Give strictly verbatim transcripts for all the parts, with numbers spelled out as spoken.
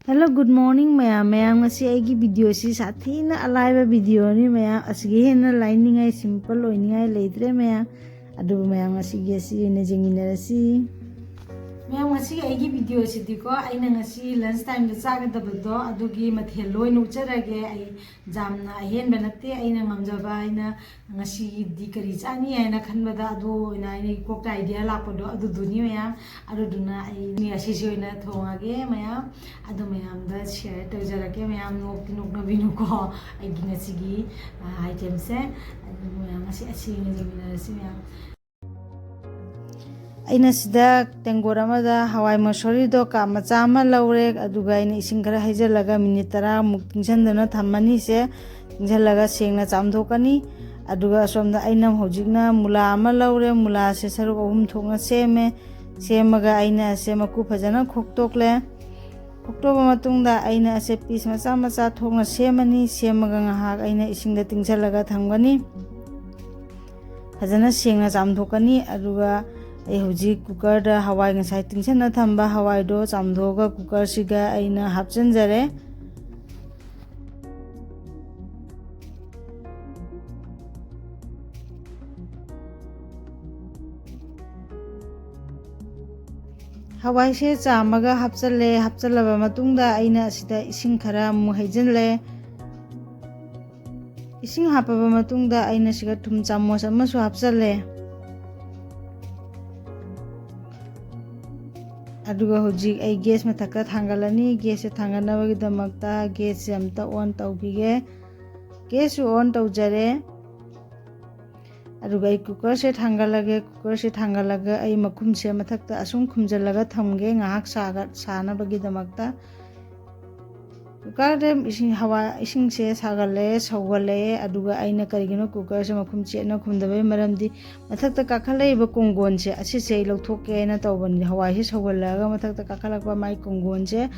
Hello, good morning ꯃꯌꯥꯝ꯫ ꯃꯌꯥꯝ, ꯉꯁꯤ ꯑꯩꯒꯤ ꯚꯤꯗꯤꯑꯣꯁꯤ ꯁꯥꯊꯤꯅ ꯑꯂꯥꯏꯕ ꯚꯤꯗꯤꯑꯣꯅꯤ ꯃꯌꯥꯝ꯫ ꯑꯁꯤꯒꯤ ꯍꯦꯟꯅ ꯂꯥꯏꯅꯤꯡꯉꯥꯏ, ꯁꯤꯝꯄꯜ ꯑꯣꯏꯅꯤꯡꯉꯥꯏ ꯂꯩꯇ꯭ꯔꯦ ꯃꯌꯥꯝ꯫ ꯑꯗꯨꯕꯨ ꯃꯌꯥꯝ, ꯉꯁꯤꯒꯤ ꯑꯁꯤ ꯑꯣꯏꯅ ꯌꯦꯡꯃꯤꯟꯅꯔꯁꯤ꯫ ꯃꯌꯥꯝ, ꯉꯁꯤꯒꯤ ꯑꯩꯒꯤ ꯚꯤꯗꯤꯑꯣꯁꯤꯗꯤꯀꯣ, ꯑꯩꯅ ꯉꯁꯤ ꯂꯟꯁ ꯇꯥꯏꯝꯗ ꯆꯥꯒꯗꯕꯗꯣ ꯑꯗꯨꯒꯤ ꯃꯊꯦꯜ ꯂꯣꯏꯅ ꯎꯠꯆꯔꯒꯦ꯫ ꯑꯩ ꯌꯥꯝꯅ ꯑꯍꯦꯟꯕ ꯅꯠꯇꯦ, ꯑꯩꯅ ꯉꯝꯖꯕ, ꯑꯩꯅ ꯉꯁꯤꯗꯤ ꯀꯔꯤ ꯆꯥꯅꯤ ꯍꯥꯏꯅ ꯈꯟꯕꯗ ꯑꯗꯨ ꯑꯣꯏꯅ ꯑꯩꯒꯤ ꯀꯣꯛꯇ ꯑꯥꯏꯗꯤꯌꯥ ꯂꯥꯛꯄꯗꯣ ꯑꯗꯨꯗꯨꯅꯤ ꯃꯌꯥꯝ꯫ ꯑꯗꯨꯗꯨꯅ ꯑꯩ ꯑꯁꯤꯁꯤ ꯑꯣꯏꯅ ꯊꯣꯡꯉꯒꯦ ꯃꯌꯥꯝ꯫ ꯑꯗꯣ ꯃꯌꯥꯝꯗ ꯁꯤꯌꯔ ꯇꯧꯖꯔꯛꯀꯦ ꯃꯌꯥꯝ, ꯅꯣꯛꯇꯤ ꯅꯣꯛꯅꯕꯤꯅꯨꯀꯣ ꯑꯩꯒꯤ ꯉꯁꯤꯒꯤ ꯑꯥꯏꯇꯦꯝꯁꯦ꯫ ꯑꯗꯨ ꯃꯌꯥꯝ, ꯉꯁꯤ ꯑꯁꯤ ꯑꯣꯏꯅ ꯌꯦꯡꯃꯤꯟꯅꯔꯁꯤ ꯃꯌꯥꯝ꯫ ꯑꯩꯅ ꯁꯤꯗ ꯇꯦꯡꯀꯣꯠ ꯑꯃꯗ ꯍꯋꯥꯏ ꯃꯁꯣꯔꯤꯗꯣ ꯀꯥꯞ ꯃꯆꯥ ꯑꯃ ꯂꯧꯔꯦ, ꯑꯗꯨꯒ ꯑꯩꯅ ꯏꯁꯤꯡ ꯈꯔ ꯍꯩꯖꯤꯜꯂꯒ ꯃꯤꯅꯤꯠ ꯇꯔꯥꯃꯨꯛ ꯇꯤꯡꯁꯟꯗꯅ ꯊꯝꯃꯅꯤꯁꯦ꯫ ꯇꯤꯡꯁꯜꯂꯒ ꯁꯦꯡꯅ ꯆꯥꯝꯊꯣꯛꯀꯅꯤ꯫ ꯑꯗꯨꯒ ꯑꯁꯣꯝꯗ ꯑꯩꯅ ꯍꯧꯖꯤꯛꯅ ꯃꯨꯂꯥ ꯑꯃ ꯂꯧꯔꯦ, ꯃꯨꯂꯥꯁꯦ ꯁꯔꯨꯛ ꯑꯍꯨꯝ ꯊꯣꯛꯅ ꯁꯦꯝꯃꯦ꯫ ꯁꯦꯝꯃꯒ ꯑꯩꯅ ꯑꯁꯦ ꯃꯀꯨ ꯐꯖꯅ ꯈꯣꯛꯇꯣꯛꯂꯦ꯫ ꯈꯣꯛꯇꯣꯛꯑꯕ ꯃꯇꯨꯡꯗ ꯑꯩꯅ ꯑꯁꯦ ꯄꯤꯁ ꯃꯆꯥ ꯃꯆꯥ ꯊꯣꯛꯅ ꯁꯦꯝꯃꯅꯤ꯫ ꯁꯦꯝꯃꯒ ꯉꯥꯏꯍꯥꯛ ꯑꯩꯅ ꯏꯁꯤꯡꯗ ꯇꯤꯡꯁꯜꯂꯒ ꯊꯝꯒꯅꯤ꯫ ꯐꯖꯅ ꯁꯦꯡꯅ ꯆꯥꯝꯊꯣꯛꯀꯅꯤ꯫ ꯑꯗꯨꯒ ꯑꯩ ꯍꯧꯖꯤꯛ ꯀꯨꯀꯔꯗ ꯍꯋꯥꯏ, ꯉꯁꯥꯏ ꯇꯤꯡꯁꯟꯅ ꯊꯝꯕ ꯍꯋꯥꯏꯗꯣ ꯆꯥꯝꯊꯣꯛꯑꯒ ꯀꯨꯀꯔꯁꯤꯒ ꯑꯩꯅ ꯍꯥꯞꯆꯤꯟꯖꯔꯦ꯫ ꯍꯋꯥꯏꯁꯦ ꯆꯥꯝꯃꯒ ꯍꯥꯞꯆꯜꯂꯦ꯫ ꯍꯥꯞꯆꯜꯂꯕ ꯃꯇꯨꯡꯗ ꯑꯩꯅ ꯑꯁꯤꯗ ꯏꯁꯤꯡ ꯈꯔ ꯑꯃꯨꯛ ꯍꯩꯖꯤꯜꯂꯦ꯫ ꯏꯁꯤꯡ ꯍꯥꯞꯄꯕ ꯃꯇꯨꯡꯗ ꯑꯩꯅ ꯁꯤꯒ ꯊꯨꯝ ꯆꯥꯃꯁ ꯑꯃꯁꯨ ꯍꯥꯞꯆꯜꯂꯦ꯫ ꯑꯗꯨꯒ ꯍꯧꯖꯤꯛ ꯑꯩ ꯒ꯭ꯌꯥꯁ ꯃꯊꯛꯇ ꯊꯥꯡꯒꯠꯂꯅꯤ꯫ ꯒ꯭ꯌꯥꯁꯁꯦ ꯊꯥꯡꯒꯠꯅꯕꯒꯤꯗꯃꯛꯇ ꯒ꯭ꯌꯥꯁꯁꯦ ꯑꯝꯇ ꯑꯣꯟ ꯇꯧꯕꯤꯒꯦ꯫ ꯒ꯭ꯌꯥꯁꯁꯨ ꯑꯣꯟ ꯇꯧꯖꯔꯦ꯫ ꯑꯗꯨꯒ ꯑꯩ ꯀꯨꯀꯔꯁꯦ ꯊꯥꯡꯒꯠꯂꯒꯦ꯫ ꯀꯨꯀꯔꯁꯦ ꯊꯥꯡꯒꯠꯂꯒ ꯑꯩ ꯃꯈꯨꯝꯁꯦ ꯃꯊꯛꯇ ꯑꯁꯨꯝ ꯈꯨꯝꯖꯤꯜꯂꯒ ꯊꯝꯒꯦ ꯉꯥꯏꯍꯥꯛ ꯁꯥꯒ-, ꯁꯥꯅꯕꯒꯤꯗꯃꯛꯇ꯫ ꯀꯨꯀꯔꯗ ꯏꯁꯤꯡ, ꯍꯋꯥꯏ, ꯏꯁꯤꯡꯁꯦ ꯁꯥꯒꯠꯂꯛꯑꯦ, ꯁꯧꯒꯠꯂꯛꯑꯦ꯫ ꯑꯗꯨꯒ ꯑꯩꯅ ꯀꯔꯤꯒꯤꯅꯣ ꯀꯨꯀꯔꯁꯦ ꯃꯈꯨꯝ ꯆꯦꯠꯅ ꯈꯨꯝꯗꯕꯒꯤ ꯃꯔꯝꯗꯤ ꯃꯊꯛꯇ ꯀꯥꯈꯠꯂꯛꯏꯕ ꯀꯣꯡꯒꯣꯟꯁꯦ ꯑꯁꯤꯁꯦ ꯑꯩ ꯂꯧꯊꯣꯛꯀꯦ ꯍꯥꯏꯅ ꯇꯧꯕꯅꯤ꯫ ꯍꯋꯥꯏꯁꯦ ꯁꯧꯒꯠꯂꯛꯑꯒ ꯃꯊꯛꯇ ꯀꯥꯈꯠꯂꯛꯄ ꯃꯥꯏ ꯀꯣꯡꯒꯣꯟꯁꯦ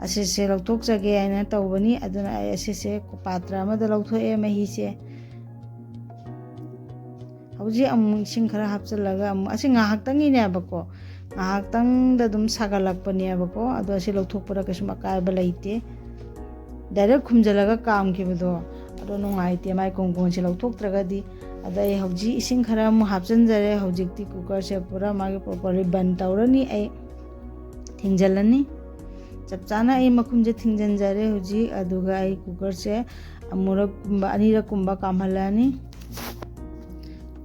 ꯑꯁꯤꯁꯦ ꯂꯧꯊꯣꯛꯆꯒꯦ ꯍꯥꯏꯅ ꯇꯧꯕꯅꯤ꯫ ꯑꯗꯨꯅ ꯑꯩ ꯑꯁꯤꯁꯦ ꯄꯥꯇ꯭ꯔ ꯑꯃꯗ ꯂꯧꯊꯣꯛꯑꯦ ꯃꯍꯤꯁꯦ꯫ ꯍꯧꯖꯤꯛ ꯑꯃꯨꯛ ꯏꯁꯤꯡ ꯈꯔ ꯍꯥꯞꯆꯤꯜꯂꯒ ꯑꯃꯨꯛ, ꯑꯁꯤ ꯉꯥꯏꯍꯥꯛꯇꯪꯒꯤꯅꯦꯕꯀꯣ, ꯉꯥꯏꯍꯥꯛꯇꯪꯗ ꯑꯗꯨꯝ ꯁꯥꯒꯠꯂꯛꯄꯅꯦꯕꯀꯣ꯫ ꯑꯗꯣ ꯑꯁꯤ ꯂꯧꯊꯣꯛꯄꯗ ꯀꯩꯁꯨꯝ ꯑꯀꯥꯏꯕ ꯂꯩꯇꯦ꯫ ꯗꯥꯏꯔꯦꯛ ꯈꯨꯝꯖꯤꯜꯂꯒ ꯀꯥꯝꯈꯤꯕꯗꯣ ꯑꯗꯣ ꯅꯨꯡꯉꯥꯏꯇꯦ, ꯃꯥꯏ ꯀꯣꯟ ꯀꯣꯟꯁꯦ ꯂꯧꯊꯣꯛꯇ꯭ꯔꯒꯗꯤ꯫ ꯑꯗ ꯑꯩ ꯍꯧꯖꯤꯛ ꯏꯁꯤꯡ ꯈꯔ ꯑꯃꯨꯛ ꯍꯥꯞꯆꯤꯟꯖꯔꯦ꯫ ꯍꯧꯖꯤꯛꯇꯤ ꯀꯨꯀꯔꯁꯦ ꯄꯨꯔꯥ ꯃꯥꯒꯤ ꯄ꯭ꯔꯣꯄꯔꯂꯤ ꯕꯟ ꯇꯧꯔꯅꯤ꯫ ꯑꯩ ꯊꯤꯡꯖꯤꯜꯂꯅꯤ꯫ ꯆꯞ ꯆꯥꯅ ꯑꯩ ꯃꯈꯨꯝꯁꯦ ꯊꯤꯡꯖꯤꯟꯖꯔꯦ ꯍꯧꯖꯤꯛ꯫ ꯑꯗꯨꯒ ꯑꯩ ꯀꯨꯀꯔꯁꯦ ꯑꯃꯨꯔꯛꯀꯨꯝꯕ, ꯑꯅꯤꯔꯛꯀꯨꯝꯕ ꯀꯥꯝꯍꯜꯂꯅꯤ꯫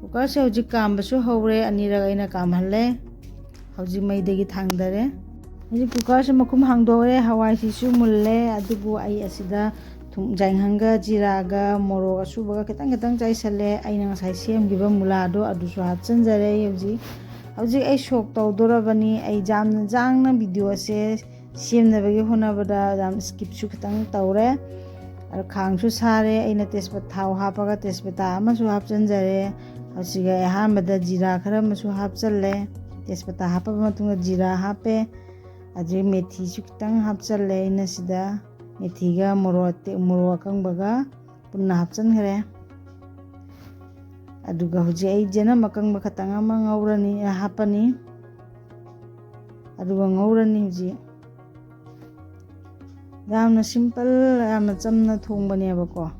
ꯀꯨꯀꯔꯁꯦ ꯍꯧꯖꯤꯛ ꯀꯥꯝꯕꯁꯨ ꯍꯧꯔꯦ, ꯑꯅꯤꯔꯛ ꯑꯩꯅ ꯀꯥꯝꯍꯜꯂꯦ꯫ ꯍꯧꯖꯤꯛ ꯃꯩꯗꯒꯤ ꯊꯥꯡꯗꯔꯦ꯫ ꯍꯧꯖꯤꯛ ꯀꯨꯀꯔꯁꯦ ꯃꯈꯨꯝ ꯍꯥꯡꯗꯣꯛꯑꯦ, ꯍꯋꯥꯏꯁꯤꯁꯨ ꯃꯨꯜꯂꯦ꯫ ꯑꯗꯨꯕꯨ ꯑꯩ ꯑꯁꯤꯗ ꯊꯨꯝ, ꯌꯥꯏꯉꯪꯒ, ꯖꯤꯔꯥꯒ, ꯃꯣꯔꯣꯛ ꯑꯁꯨꯕꯒ ꯈꯤꯇꯪ ꯈꯤꯇꯪ ꯆꯥꯏꯁꯜꯂꯦ꯫ ꯑꯩꯅ ꯉꯁꯥꯏ ꯁꯦꯝꯈꯤꯕ ꯃꯨꯂꯥꯗꯣ ꯑꯗꯨꯁꯨ ꯍꯥꯞꯆꯤꯟꯖꯔꯦ꯫ ꯑꯩ ꯍꯧꯖꯤꯛ, ꯍꯧꯖꯤꯛ ꯑꯩ ꯁꯣꯛ ꯇꯧꯗꯣꯔꯕꯅꯤ꯫ ꯑꯩ ꯌꯥꯝꯅ ꯌꯥꯡꯅ ꯚꯤꯗꯤꯑꯣ ꯑꯁꯦ ꯁꯦꯝꯅꯕꯒꯤ ꯍꯣꯠꯅꯕꯗ ꯌꯥꯝ ꯁ꯭ꯀꯤꯞꯁꯨ ꯈꯤꯇꯪ ꯇꯧꯔꯦ꯫ ꯑꯗꯣ ꯈꯥꯡꯁꯨ ꯁꯥꯔꯦ꯫ ꯑꯩꯅ ꯇꯦꯖꯄꯇꯥ, ꯊꯥꯎ ꯍꯥꯞꯄꯒ ꯇꯦꯖꯄꯇꯥ ꯑꯃꯁꯨ ꯍꯥꯞꯆꯤꯟꯖꯔꯦ꯫ ꯍꯧꯖꯤꯛ ꯑꯩ ꯑꯍꯥꯟꯕꯗ ꯖꯤꯔꯥ ꯈꯔ ꯑꯃꯁꯨ ꯍꯥꯞꯆꯜꯂꯦ꯫ ꯇꯦꯖꯄꯇꯥ ꯍꯥꯞꯄꯕ ꯃꯇꯨꯡꯗ ꯖꯤꯔꯥ ꯍꯥꯞꯄꯦ꯫ ꯑꯗꯨꯗꯒꯤ ꯃꯦꯊꯤꯁꯨ ꯈꯤꯇꯪ ꯍꯥꯞꯆꯜꯂꯦ꯫ ꯑꯩꯅ ꯁꯤꯗ ꯃꯦꯊꯤꯒ ꯃꯣꯔꯣꯛ ꯑꯇꯦꯛ-, ꯃꯣꯔꯣꯛ ꯑꯀꯪꯕꯒ ꯄꯨꯟꯅ ꯍꯥꯞꯆꯤꯟꯈ꯭ꯔꯦ꯫ ꯑꯗꯨꯒ ꯍꯧꯖꯤꯛ ꯑꯩ ꯆꯦꯅꯝ ꯑꯀꯪꯕ ꯈꯇꯪ ꯑꯃ ꯉꯧꯔꯅꯤ, ꯍꯥꯞꯄꯅꯤ꯫ ꯑꯗꯨꯒ ꯉꯧꯔꯅꯤ ꯍꯧꯖꯤꯛ꯫ ꯌꯥꯝꯅ ꯁꯤꯝꯄꯜ, ꯌꯥꯝꯅ ꯆꯝꯅ ꯊꯣꯡꯕꯅꯦꯕꯀꯣ꯫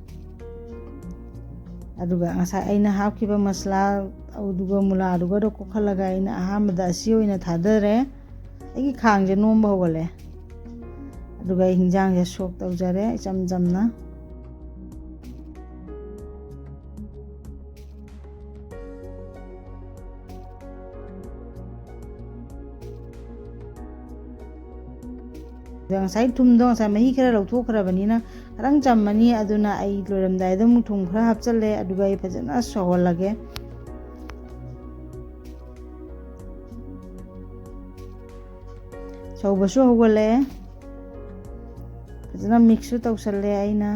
ꯑꯗꯨꯒ ꯉꯁꯥꯏ ꯑꯩꯅ ꯍꯥꯞꯈꯤꯕ ꯃꯁꯂꯥ, ꯑꯗꯨꯒ ꯃꯨꯂꯥꯗꯨꯒꯗꯣ ꯀꯣꯛꯍꯜꯂꯒ ꯑꯩꯅ ꯑꯍꯥꯟꯕꯗ ꯑꯁꯤ ꯑꯣꯏꯅ ꯊꯥꯗꯔꯦ꯫ ꯑꯩꯒꯤ ꯈꯥꯡꯁꯦ ꯅꯣꯝꯕ ꯍꯧꯒꯠꯂꯦ꯫ ꯑꯗꯨꯒ ꯑꯩ ꯍꯤꯟꯖꯥꯡꯁꯦ ꯁꯣꯛ ꯇꯧꯖꯔꯦ ꯏꯆꯝ ꯆꯝꯅ꯫ ꯑꯗꯣ ꯉꯁꯥꯏ ꯊꯨꯝꯗꯣ, ꯉꯁꯥꯏ ꯃꯍꯤ ꯈꯔ ꯂꯧꯊꯣꯛꯈ꯭ꯔꯕꯅꯤꯅ ꯈꯤꯇꯪ ꯆꯝꯃꯅꯤ꯫ ꯑꯗꯨꯅ ꯑꯩ ꯂꯣꯏꯔꯝꯗꯥꯏꯗ ꯑꯃꯨꯛ ꯊꯨꯝ ꯈꯔ ꯍꯥꯞꯆꯜꯂꯦ꯫ ꯑꯗꯨꯒ ꯑꯩ ꯐꯖꯅ ꯁꯧꯍꯜꯂꯒꯦ꯫ ꯁꯧꯕꯁꯨ ꯍꯧꯒꯠꯂꯛꯑꯦ꯫ ꯐꯖꯅ ꯃꯤꯛꯁꯁꯨ ꯇꯧꯁꯜꯂꯦ ꯑꯩꯅ꯫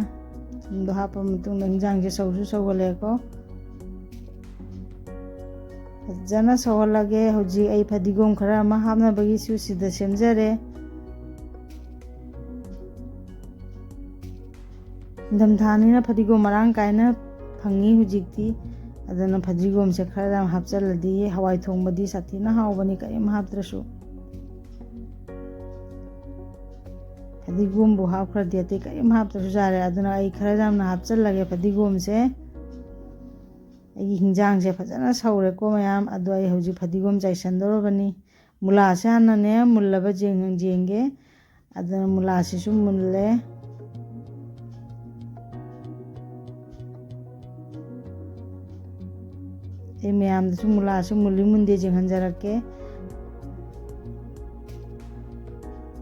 ꯊꯨꯝꯗꯣ ꯍꯥꯞꯄ ꯃꯇꯨꯡꯗ ꯍꯤꯟꯖꯥꯡꯁꯦ ꯁꯧꯁꯨ ꯁꯧꯒꯠꯂꯛꯑꯦꯀꯣ꯫ ꯐꯖꯅ ꯁꯧꯍꯜꯂꯒꯦ꯫ ꯍꯧꯖꯤꯛ ꯑꯩ ꯐꯗꯤꯒꯣꯝ ꯈꯔ ꯑꯃ ꯍꯥꯞꯅꯕꯒꯤꯁꯨ ꯁꯤꯗ ꯁꯦꯝꯖꯔꯦ꯫ ꯅꯤꯡꯊꯝꯊꯥꯅꯤꯅ ꯐꯗꯤꯒꯣꯝ ꯃꯔꯥꯡ ꯀꯥꯏꯅ ꯐꯪꯉꯤ ꯍꯧꯖꯤꯛꯇꯤ꯫ ꯑꯗꯨꯅ ꯐꯗꯤꯒꯣꯝꯁꯦ ꯈꯔ ꯌꯥꯝ ꯍꯥꯞꯆꯤꯜꯂꯗꯤ ꯍꯋꯥꯏ ꯊꯣꯡꯕꯗꯤ ꯁꯥꯊꯤꯅ ꯍꯥꯎꯕꯅꯤ, ꯀꯔꯤꯝ ꯍꯥꯞꯇ꯭ꯔꯁꯨ꯫ ꯐꯗꯤꯒꯣꯝꯕꯨ ꯍꯥꯞꯈ꯭ꯔꯗꯤ ꯑꯇꯩ ꯀꯔꯤꯝ ꯍꯥꯞꯇ꯭ꯔꯁꯨ ꯌꯥꯔꯦ꯫ ꯑꯗꯨꯅ ꯑꯩ ꯈꯔ ꯌꯥꯝꯅ ꯍꯥꯞꯆꯤꯜꯂꯒꯦ ꯐꯗꯤꯒꯣꯝꯁꯦ꯫ ꯑꯩꯒꯤ ꯍꯤꯟꯖꯥꯡꯁꯦ ꯐꯖꯅ ꯁꯧꯔꯦꯀꯣ ꯃꯌꯥꯝ꯫ ꯑꯗꯣ ꯑꯩ ꯍꯧꯖꯤꯛ ꯐꯗꯤꯒꯣꯝ ꯆꯥꯏꯁꯟꯗꯧꯔꯕꯅꯤ꯫ ꯃꯨꯂꯥꯁꯦ ꯍꯥꯟꯅꯅꯦ ꯃꯨꯜꯂꯕ ꯌꯦꯡ-, ꯌꯦꯡꯒꯦ꯫ ꯑꯗꯨꯅ ꯃꯨꯂꯥꯁꯤꯁꯨ ꯃꯨꯜꯂꯦ꯫ ꯑꯩ ꯃꯌꯥꯝꯗꯁꯨ ꯃꯨꯂꯥꯁꯨ ꯃꯨꯜꯂꯤ ꯃꯨꯟꯗꯦ ꯌꯦꯡꯍꯟꯖꯔꯛꯀꯦ꯫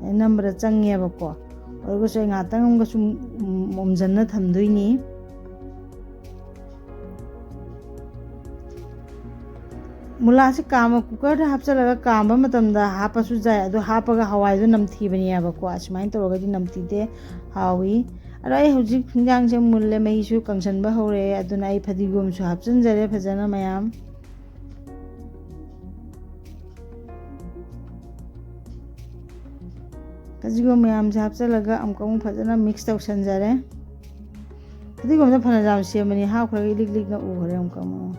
ꯑꯩ ꯅꯝꯕꯗ ꯆꯪꯉꯦꯕꯀꯣ꯫ ꯑꯣꯏꯔꯒꯁꯨ ꯑꯩ ꯉꯥꯛꯇꯪ ꯑꯃꯒ ꯁꯨꯝ, ꯎꯝ, ꯎꯝꯖꯟꯅ ꯊꯝꯗꯣꯏꯅꯤ꯫ ꯃꯨꯂꯥꯁꯤ ꯀꯥꯝꯕ, ꯀꯨꯀꯔꯗ ꯍꯥꯞꯆꯤꯜꯂꯒ ꯀꯥꯝꯕ ꯃꯇꯝꯗ ꯍꯥꯞꯄꯁꯨ ꯌꯥꯏ, ꯑꯗꯣ ꯍꯥꯞꯄꯒ ꯍꯋꯥꯏꯗꯣ ꯅꯝꯊꯤꯕꯅꯦꯕꯀꯣ꯫ ꯑꯁꯨꯃꯥꯏꯅ ꯇꯧꯔꯒꯗꯤ ꯅꯝꯊꯤꯗꯦ, ꯍꯥꯎꯏ꯫ ꯑꯗꯣ ꯑꯩ ꯍꯧꯖꯤꯛ ꯍꯤꯟꯖꯥꯡꯁꯦ ꯃꯨꯜꯂꯦ, ꯃꯩꯁꯨ ꯀꯪꯁꯟꯕ ꯍꯧꯔꯛꯑꯦ, ꯑꯗꯨꯅ ꯑꯩ ꯐꯗꯤꯒꯣꯝꯁꯨ ꯍꯥꯞꯆꯤꯟꯖꯔꯦ ꯐꯖꯅ ꯃꯌꯥꯝ꯫ ꯐꯗꯤꯒꯣꯝ ꯃꯌꯥꯝꯁꯦ ꯍꯥꯞꯆꯤꯜꯂꯒ ꯑꯃꯨꯛꯀ ꯑꯃꯨꯛ ꯐꯖꯅ mix ꯇꯧꯁꯟꯖꯔꯦ꯫ ꯐꯗꯤꯒꯣꯝꯗ ꯐꯅ ꯌꯥꯝ ꯁꯦꯝꯕꯅꯤ, ꯍꯥꯞꯈ꯭ꯔꯒ ꯏꯂꯤꯛ ꯂꯤꯛꯅ ꯎꯈ꯭ꯔꯦ ꯑꯃꯨꯛꯀ ꯑꯃꯨꯛ꯫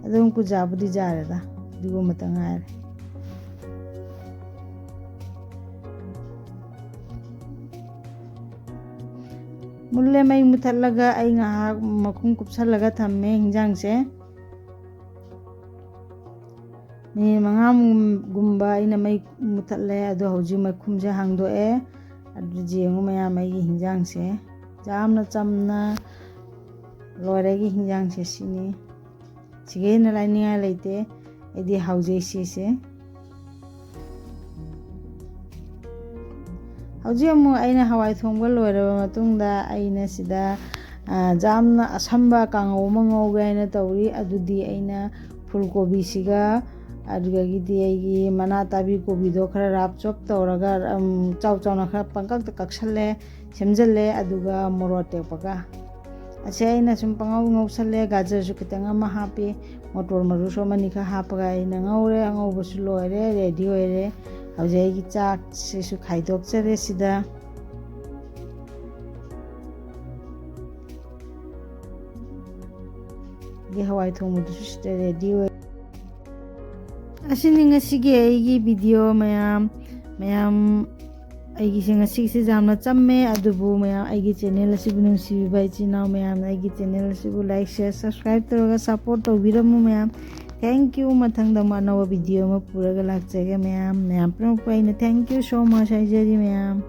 ꯑꯗꯨꯝ ꯀꯨꯖꯥꯕꯨꯗꯤ ꯌꯥꯔꯦꯗ, ꯐꯗꯤꯒꯣꯝ ꯃꯇ ꯉꯥꯏꯔꯦ꯫ ꯃꯨꯜꯂꯦ, ꯃꯩ ꯃꯨꯊꯠꯂꯒ ꯑꯩ ꯉꯥꯏꯍꯥꯛ ꯃꯈꯨꯝ ꯀꯨꯞꯁꯜꯂꯒ ꯊꯝꯃꯦ ꯍꯤꯟꯖꯥꯡꯁꯦ꯫ ꯃꯤꯅꯤꯠ ꯃꯉꯥꯒꯨꯝꯕ ꯑꯩꯅ ꯃꯩ ꯃꯨꯊꯠꯂꯦ꯫ ꯑꯗꯣ ꯍꯧꯖꯤꯛ ꯃꯈꯨꯝꯁꯦ ꯍꯥꯡꯗꯣꯛꯑꯦ꯫ ꯑꯗꯨ ꯌꯦꯡꯉꯨ ꯃꯌꯥꯝ, ꯑꯩꯒꯤ ꯍꯤꯟꯖꯥꯡꯁꯦ ꯌꯥꯝꯅ ꯆꯝꯅ ꯂꯣꯏꯔꯦ꯫ ꯑꯩꯒꯤ ꯍꯤꯟꯖꯥꯡꯁꯦ ꯁꯤꯅꯤ꯫ ꯁꯤꯒ ꯍꯦꯟꯅ ꯂꯥꯏꯅꯤꯡꯉꯥꯏ ꯂꯩꯇꯦ꯫ ꯑꯩꯗꯤ ꯍꯥꯎꯖꯩ ꯁꯤꯁꯦ꯫ ꯍꯧꯖꯤꯛ ꯑꯃꯨꯛ ꯑꯩꯅ ꯍꯋꯥꯏ ꯊꯣꯡꯕ ꯂꯣꯏꯔꯕ ꯃꯇꯨꯡꯗ ꯑꯩꯅ ꯁꯤꯗ, ꯑ, ꯌꯥꯝꯅ ꯑꯁꯝꯕ ꯀꯥꯡꯉꯧ ꯑꯃ ꯉꯧꯒꯦ ꯍꯥꯏꯅ ꯇꯧꯔꯤ꯫ ꯑꯗꯨꯗꯤ ꯑꯩꯅ ꯐꯨꯜ ꯀꯣꯕꯤꯁꯤꯒ, ꯑꯗꯨꯗꯒꯤꯗꯤ ꯑꯩꯒꯤ ꯃꯅꯥ ꯇꯥꯕꯤ ꯀꯣꯕꯤꯗꯣ ꯈꯔ rough chop ꯇꯧꯔꯒ, ꯎꯝ, ꯆꯥꯎ ꯆꯥꯎꯅ ꯈꯔ ꯄꯪꯀꯛꯇ ꯀꯛꯁꯜꯂꯦ, ꯁꯦꯝꯖꯤꯜꯂꯦ, ꯑꯗꯨꯒ ꯃꯣꯔꯣꯛ ꯑꯇꯦꯛꯄꯒ꯫ ꯑꯁꯤ ꯑꯩꯅ ꯁꯨꯝ ꯄꯪꯉꯧ ꯉꯧꯁꯜꯂꯦ, ꯒꯥꯖꯔꯁꯨ ꯈꯤꯇꯪ ꯑꯃ ꯍꯥꯞꯄꯤ, ꯃꯣꯇꯣꯔ ꯃꯔꯨꯁꯨ ꯑꯃꯅꯤ ꯈꯔ ꯍꯥꯞꯄꯒ ꯑꯩꯅ ꯉꯧꯔꯦ꯫ ꯑꯉꯧꯕꯁꯨ ꯂꯣꯏꯔꯦ, ready ꯑꯣꯏꯔꯦ꯫ ꯍꯧꯖꯤꯛ ꯑꯩꯒꯤ ꯆꯥꯛꯁꯤꯁꯨ ꯈꯥꯏꯗꯣꯛꯆꯔꯦ ꯁꯤꯗ꯫ ꯍꯋꯥꯏ ꯊꯣꯡꯕꯗꯨꯁꯨ ꯁꯤꯗ ꯔꯦꯗꯤ ꯑꯣꯏ꯫ ꯑꯁꯤꯅꯤ ꯉꯁꯤꯒꯤ ꯑꯩꯒꯤ ꯚꯤꯗꯤꯑꯣ ꯃꯌꯥꯝ꯫ ꯃꯌꯥꯝ ꯑꯩꯒꯤꯁꯦ ꯉꯁꯤꯒꯤꯁꯦ ꯌꯥꯝꯅ ꯆꯝꯃꯦ, ꯑꯗꯨꯕꯨ ꯃꯌꯥꯝ ꯑꯩꯒꯤ ꯆꯦꯅꯦꯜ ꯑꯁꯤꯕꯨ ꯅꯨꯡꯁꯤꯕꯤꯕ ꯏꯆꯤꯟ ꯏꯅꯥꯎ ꯃꯌꯥꯝꯅ ꯑꯩꯒꯤ ꯆꯦꯅꯦꯜ ꯑꯁꯤꯕꯨ ꯂꯥꯏꯛ, ꯁꯤꯌꯔ, ꯁꯕꯁꯀ꯭ꯔꯥꯏꯕ ꯇꯧꯔꯒ ꯁꯞꯄꯣꯔꯠ ꯇꯧꯕꯤꯔꯝꯃꯨ ꯃꯌꯥꯝ꯫ Thank you꯫ ꯃꯊꯪꯗ ꯑꯃꯨꯛ ꯑꯅꯧꯕ ꯚꯤꯗꯤꯑꯣ ꯑꯃ ꯄꯨꯔꯒ ꯂꯥꯛꯆꯒꯦ ꯃꯌꯥꯝ꯫ ꯃꯌꯥꯝ ꯄꯨꯝꯅꯃꯛꯄꯨ ꯑꯩꯅ thank you so much ꯍꯥꯏꯖꯔꯤ ꯃꯌꯥꯝ꯫